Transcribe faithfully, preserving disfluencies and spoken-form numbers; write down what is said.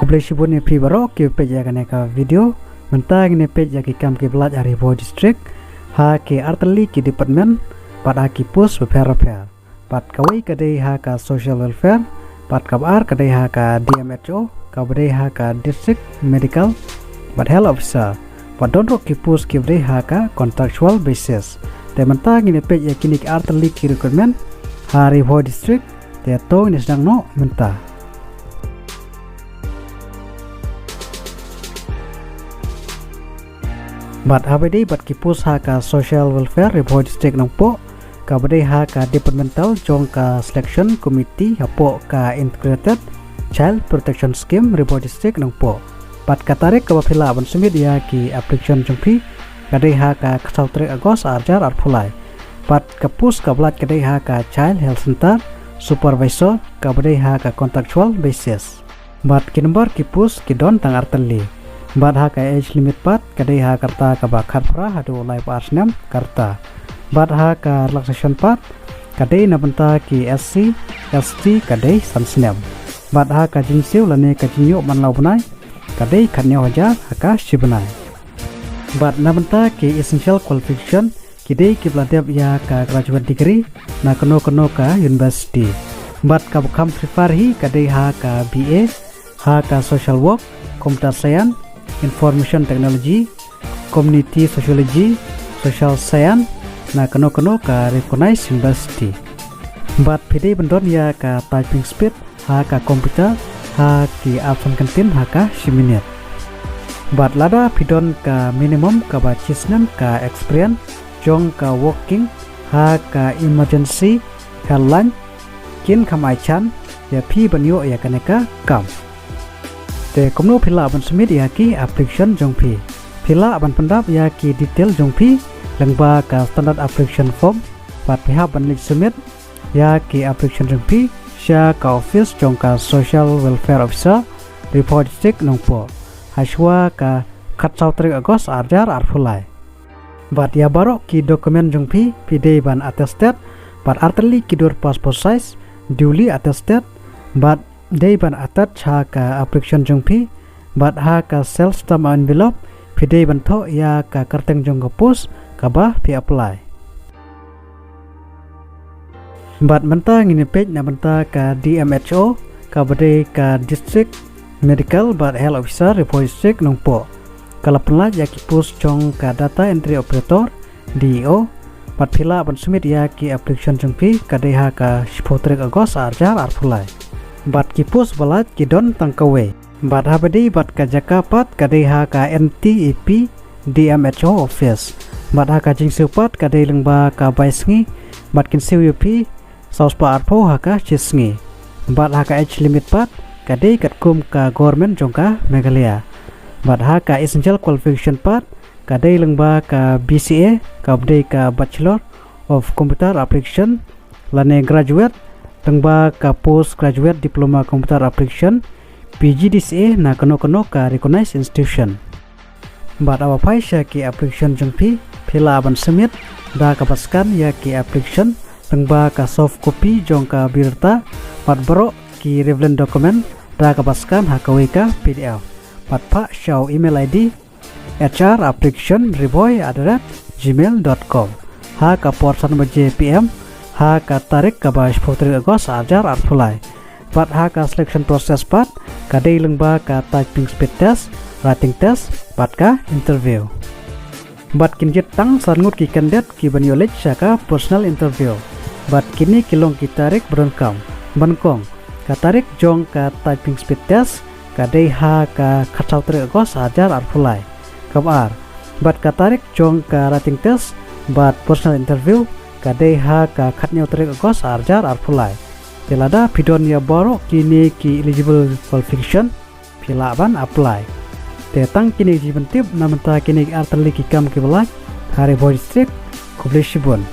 Khublei shibun ïa phi baroh ki peit ïa kane ka video. Mynta ngin ïa peit ïa ki kam ki ba lait ha Ri Bhoi District, ha ki artylli ki department bad ha ki post bapher bapher. Bad kawei ka dei ha ka social welfare, bad kaba ar ka dei ha ka D M H O, kaba dei ha ka district medical bad health officer. Bad don ruh ki post ki ba dei ha ka contractual basis. Te mynta ngin ïa peit ïa kine ki artylli ki recruitment ha Ri Bhoi District. Te to ngin ïa sdang noh mynta. Bad haba dei bad ki post ha ka social welfare Ri Bhoi District Nongpoh, kaba dei ha ka departmental jong ka selection committee hapoh ka Integrated Child Protection Scheme Ri Bhoi District Nongpoh. Bad ka tarik kaba phi lah ban submit ïa ki application jong phi ka dei ha ka khatsaw tarik August arhajar arphew lai. Bad ka post kaba lait ka dei ha ka Child Health Center Supervisor, kaba dei ha ka contractual basis. Bad ki number ki post ki don tang artylli. Bad ha ka age limit pat ka dei ha ka rta kaba khatphra haduh laiphew ar snem ka rta. Bad ha ka relaxation pat ka dei na bynta ki S C, S T ka dei san snem. Bad ha ka jingsiew lane ka jingïoh man la u bnai ka dei khathynñiew hajar ha ka shi bnai. Bad na bynta ki essential qualification ki dei kiba la dep ïa ka graduate degree na kano kano ka university. Bad kaba kham prefer hi ka dei ha ka B A ha ka social work, computer science, information technology, community sociology, social science na kano kano ka recognized university. Bad phi dei ban don ïa ka typing speed ha ka computer ha ki arphew san kyntien ha ka shi minit. Bad lada phi don ka minimum kaba shi snem ka experience jong ka working ha ka emergency helpline, kin kham ai chance ïa phi ban ïoh ïa kane ka kam. Te kumno phi lah ban submit ïa ki application jong phi? Phi lah ban pyndap ïa ki detail jong phi lyngba ka standard application form bad phi hap ban leit submit ïa ki application jong phi sha ka office jong ka Social Welfare Officer, Ri Bhoi District Nongpoh, ha shuwa ka khatsaw tarik August arhajar arphew lai. Bad ïa baroh ki document jong phi phi dei ban attested, bad artylli ki dur passport size duly attested, bad dei ban attach ha ka application jong phi, bad ha ka self stamp envelope phi dei ban thoh ïa ka kyrteng jong ka post kaba phi apply. Bad mynta ngin ïa peit na bynta ka D M H O, kaba dei ka District Medical bad Health Officer Ri Bhoi District Nongpoh. Ka la pynlait ïa ki post jong ka Data Entry Operator, D E O. Bad phi lah ban submit ïa ki application jong phi ka dei ha ka shiphew tarik August arhajar arphew lai. Bad ki post ba lait ki don tang kawei. Bad haba dei bad ka jaka pat ka dei ha ka N T E P D M H O office. Bad ha ka jingsiew pat ka dei lyngba ka bai sngi, bad kin siew ïa phi saw spah arphew ha ka shi sngi. Bad ha ka age limit pat ka dei katkum ka government jong ka Meghalaya. Bad ha ka essential qualification pat ka dei lyngba ka B C A, kaba dei ka Bachelor of Computer Application, lane graduate lyngba ka Postgraduate Diploma Computer Application, P G D C A na kano kano ka recognized institution. Bad haba phai sha ki application jong phi, phi lah ban submit da kaba scan ïa ki application lyngba ka soft copy jong ka biodata bad baroh ki relevant document da kaba scan ha kawei ka P D F. Bad phah sha u email I D H R application ribhoi at the rate gmail dot com ha ka por san baje P M ha ka tarik kaba shiphew tarik August arhajar arphew lai. Bad ha ka selection process pat ka dei lyngba ka typing speed test, writing test bad ka interview. Bad kin jied tang san ngut ki candidate ki ban ïoh leit sha ka personal interview. Bad kine ki long ki tarik ba donkam. Ba nyngkong, ka tarik jong ka typing speed test ka dei ha ka khatsaw tarik August arhajar arphew lai. Kaba ar, bad ka tarik jong ka writing test bad personal interview ka dei ha ka khathynñiew tarik August arhajar arphew lai. Te lada phi don ïa baroh kine ki eligible qualification phi lah ban apply. Te tang kine ki jingpyntip na bynta kine ki artylli ki kam ki ba lait ha Ri Bhoi District. Khublei shibun.